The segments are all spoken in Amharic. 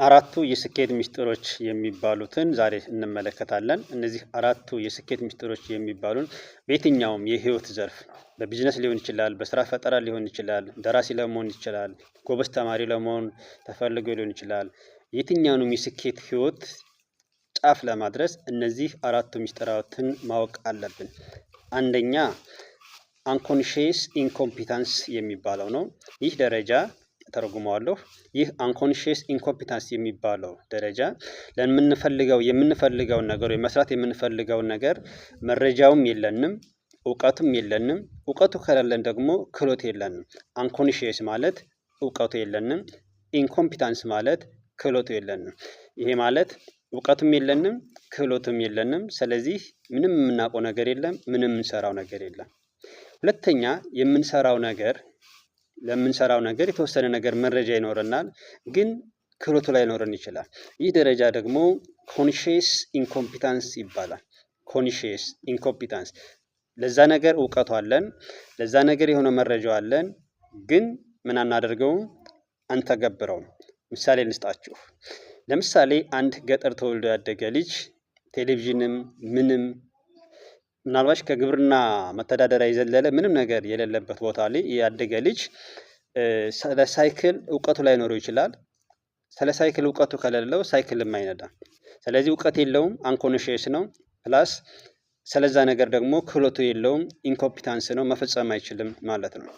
አራቱ የስኬት ሚስጥሮች የሚባሉትን ዛሬ እንመለከታለን። እነዚህ አራቱ የስኬት ሚስጥሮች የሚባሉን በየትኛውም የህይወት ዘርፍ በቢዝነስ ሊሆን ይችላል፣ በስራ ፈጠራ ሊሆን ይችላል፣ ደራሲ ለመሆን ይችላል፣ ጎበዝ ተማሪ ለመሆን ተፈልጎ ሊሆን ይችላል። የትኛውንም የስኬት ህይወት ጫፍ ለማድረስ እነዚህ አራቱ ሚስጥራትን ማወቅ አለብን። አንደኛ unconscious incompetence የሚባለው ነው። ይህ ደረጃ ተረጉመዋለሁ። ይህ unconscious incompetence የሚባለው ደረጃ ለምንፈልገው የምንፈልገውን ነገር ወይም መስራት የምንፈልገውን ነገር መረጃውም የለንም፣ እውቀቱም የለንም። እውቀቱ ከሌለን ደግሞ ክህሎት የለንም። Unconscious ማለት እውቀቱ የለንም፣ incompetence ማለት ክህሎቱ የለንም። ይሄ ማለት እውቀቱም የለንም፣ ክህሎቱም የለንም። ስለዚህ ምንም የምናውቀው ነገር የለም፣ ምንም የምንሰራው ነገር የለም። ሁለተኛ የምንሰራው ነገር ለምንሰራው ነገር የተወሰነ ነገር መረጃ ይኖረናል፣ ግን ክህሎቱ ላይኖረን ይችላል። ይህ ደረጃ ደግሞ conscious incompetence ይባላል። Conscious incompetence ለዛ ነገር እውቀቱ አለን፣ ለዛ ነገር የሆነ መረጃው አለን፣ ግን ምን አናደርገውም፣ አንተገብረውም። ምሳሌ ልስጣችሁ። ለምሳሌ አንድ ገጠር ተወልዶ ያደገ ልጅ ቴሌቪዥንም ምንም ምናልባት ከግብርና መተዳደሪያ የዘለለ ምንም ነገር የሌለበት ቦታ ላይ ያደገ ልጅ ስለ ሳይክል እውቀቱ ላይኖረው ይችላል። ስለ ሳይክል እውቀቱ ከሌለው ሳይክልም አይነዳም። ስለዚህ እውቀት የለውም፣ unconscious ነው። Plus ስለዛ ነገር ደግሞ ክህሎቱ የለውም፣ incompetence ነው፣ መፈጸም አይችልም ማለት ነው።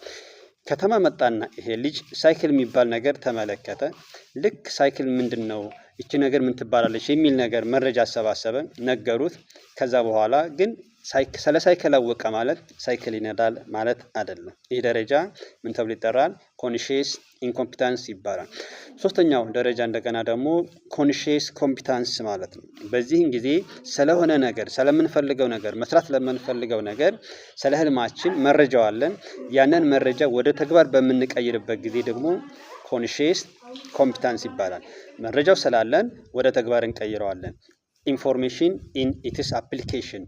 ከተማ መጣና ይሄ ልጅ ሳይክል የሚባል ነገር ተመለከተ። ልክ ሳይክል ምንድን ነው፣ ይቺ ነገር ምን ትባላለች የሚል ነገር መረጃ አሰባሰበ፣ ነገሩት። ከዛ በኋላ ግን ስለ ሳይክል አወቀ ማለት ሳይክል ይነዳል ማለት አይደለም። ይህ ደረጃ ምን ተብሎ ይጠራል? Conscious incompetence ይባላል። ሶስተኛው ደረጃ እንደገና ደግሞ conscious competence ማለት ነው። በዚህን ጊዜ ስለሆነ ነገር፣ ስለምንፈልገው ነገር፣ መስራት ለምንፈልገው ነገር፣ ስለ ህልማችን መረጃው አለን። ያንን መረጃ ወደ ተግባር በምንቀይርበት ጊዜ ደግሞ conscious competence ይባላል። መረጃው ስላለን ወደ ተግባር እንቀይረዋለን። Information in its application፣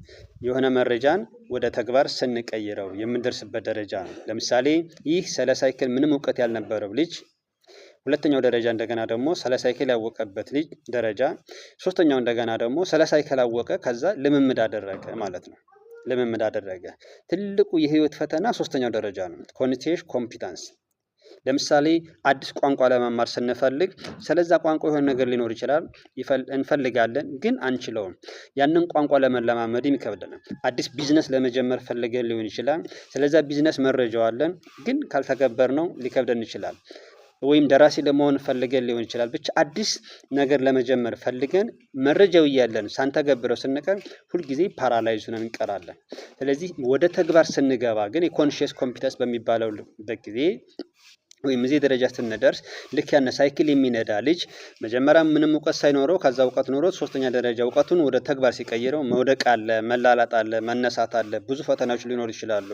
የሆነ መረጃን ወደ ተግባር ስንቀይረው የምንደርስበት ደረጃ ነው። ለምሳሌ ይህ ስለ ሳይክል ምንም እውቀት ያልነበረው ልጅ፣ ሁለተኛው ደረጃ እንደገና ደግሞ ስለ ሳይክል ያወቀበት ልጅ ደረጃ፣ ሶስተኛው እንደገና ደግሞ ስለ ሳይክል አወቀ፣ ከዛ ልምምድ አደረገ ማለት ነው። ልምምድ አደረገ። ትልቁ የህይወት ፈተና ሶስተኛው ደረጃ ነው። Conscious competence። ለምሳሌ አዲስ ቋንቋ ለመማር ስንፈልግ ስለዛ ቋንቋ የሆነ ነገር ሊኖር ይችላል፣ እንፈልጋለን፣ ግን አንችለውም። ያንን ቋንቋ ለመለማመድ ይከብደናል። አዲስ ቢዝነስ ለመጀመር ፈልገን ሊሆን ይችላል። ስለዛ ቢዝነስ መረጃው አለን፣ ግን ካልተገበርነው ሊከብደን ይችላል። ወይም ደራሲ ለመሆን ፈልገን ሊሆን ይችላል። ብቻ አዲስ ነገር ለመጀመር ፈልገን መረጃው እያለን ሳንተገብረው ስንቀር ሁልጊዜ paralyze ሆነን እንቀራለን። ስለዚህ ወደ ተግባር ስንገባ ግን የ conscious competence በሚባለው ጊዜ ወይም እዚህ ደረጃ ስንደርስ ልክ ያነ ሳይክል የሚነዳ ልጅ መጀመሪያ ምንም እውቀት ሳይኖረው፣ ከዛ እውቀት ኖሮት፣ ሶስተኛ ደረጃ እውቀቱን ወደ ተግባር ሲቀይረው መውደቅ አለ፣ መላላጥ አለ፣ መነሳት አለ፣ ብዙ ፈተናዎች ሊኖሩ ይችላሉ።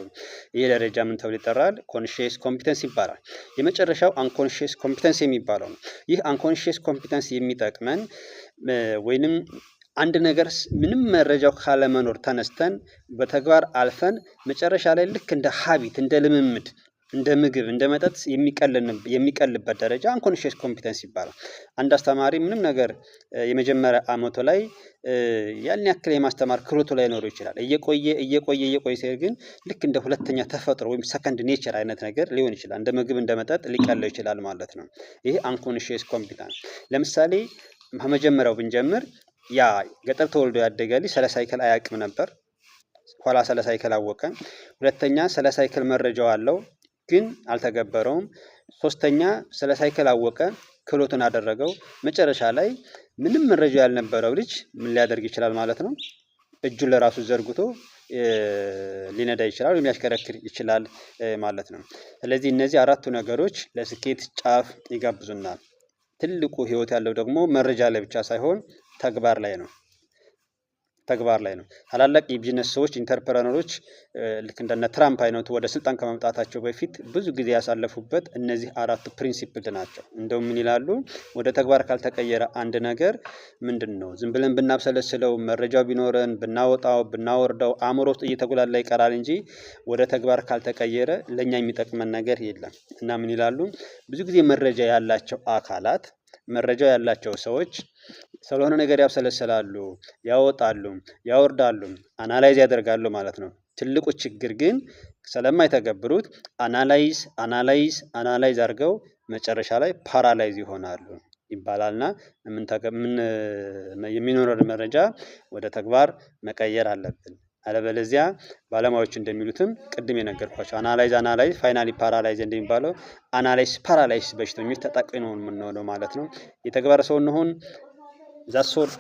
ይህ ደረጃ ምን ተብሎ ይጠራል? Conscious competence ይባላል። የመጨረሻው unconscious competence የሚባለው ነው። ይህ unconscious competence የሚጠቅመን ወይንም አንድ ነገር ምንም መረጃው ካለመኖር ተነስተን በተግባር አልፈን መጨረሻ ላይ ልክ እንደ habit፣ እንደ ልምምድ፣ እንደ ምግብ፣ እንደ መጠጥ የሚቀልበት ደረጃ unconscious competence ይባላል። አንድ አስተማሪ ምንም ነገር የመጀመሪያ አመቱ ላይ ያን ያክል የማስተማር ክህሎቱ ላይኖረው ይችላል። እየቆየ እየቆየ እየቆየ ሲሄድ ግን ልክ እንደ ሁለተኛ ተፈጥሮ ወይም second nature አይነት ነገር ሊሆን ይችላል። እንደ ምግብ እንደ መጠጥ ሊቀለው ይችላል ማለት ነው። ይህ unconscious competence። ለምሳሌ ከመጀመሪያው ብንጀምር ያ ገጠር ተወልዶ ያደገ ልጅ ስለ ሳይክል አያውቅም ነበር። ኋላ ስለ ሳይክል አወቀ። ሁለተኛ ስለ ሳይክል መረጃው አለው፣ ግን አልተገበረውም። ሶስተኛ ስለ ሳይክል አወቀ፣ ክህሎቱን አደረገው። መጨረሻ ላይ ምንም መረጃ ያልነበረው ልጅ ምን ሊያደርግ ይችላል ማለት ነው? እጁን ለራሱ ዘርግቶ ሊነዳ ይችላል ወይም ሊያሽከረክር ይችላል ማለት ነው። ስለዚህ እነዚህ አራቱ ነገሮች ለስኬት ጫፍ ይጋብዙናል። ትልቁ ህይወት ያለው ደግሞ መረጃ ላይ ብቻ ሳይሆን ተግባር ላይ ነው። ተግባር ላይ ነው። ታላላቅ የቢዝነስ ሰዎች፣ entrepreneur ኦች ልክ እንደነ ትራምፕ አይነቱ ወደ ስልጣን ከመምጣታቸው በፊት ብዙ ጊዜ ያሳለፉበት እነዚህ አራቱ principle ናቸው። እንደውም ምን ይላሉ? ወደ ተግባር ካልተቀየረ አንድ ነገር ምንድን ነው? ዝም ብለን ብናብሰለስለው፣ መረጃው ቢኖረን፣ ብናወጣው ብናወርደው አእምሮ ውስጥ እየተጉላላ ይቀራል እንጂ ወደ ተግባር ካልተቀየረ ለእኛ የሚጠቅመን ነገር የለም። እና ምን ይላሉ? ብዙ ጊዜ መረጃ ያላቸው አካላት መረጃው ያላቸው ሰዎች ስለሆነ ነገር ያብሰለስላሉ፣ ያወጣሉ፣ ያወርዳሉ፣ analyze ያደርጋሉ ማለት ነው። ትልቁ ችግር ግን ስለማይተገብሩት analyze analyze analyze አድርገው መጨረሻ ላይ paralyze ይሆናሉ ይባላልና የሚኖረን መረጃ ወደ ተግባር መቀየር አለብን። አለበለዚያ ባለሙያዎች እንደሚሉትም ቅድም የነገርኳቸው analyze analyze finally paralyze እንደሚባለው analysis paralysis በሽተኞች ተጠቂ ነው የምንሆነው ማለት ነው። የተግባር ሰው እንሁን። That's all.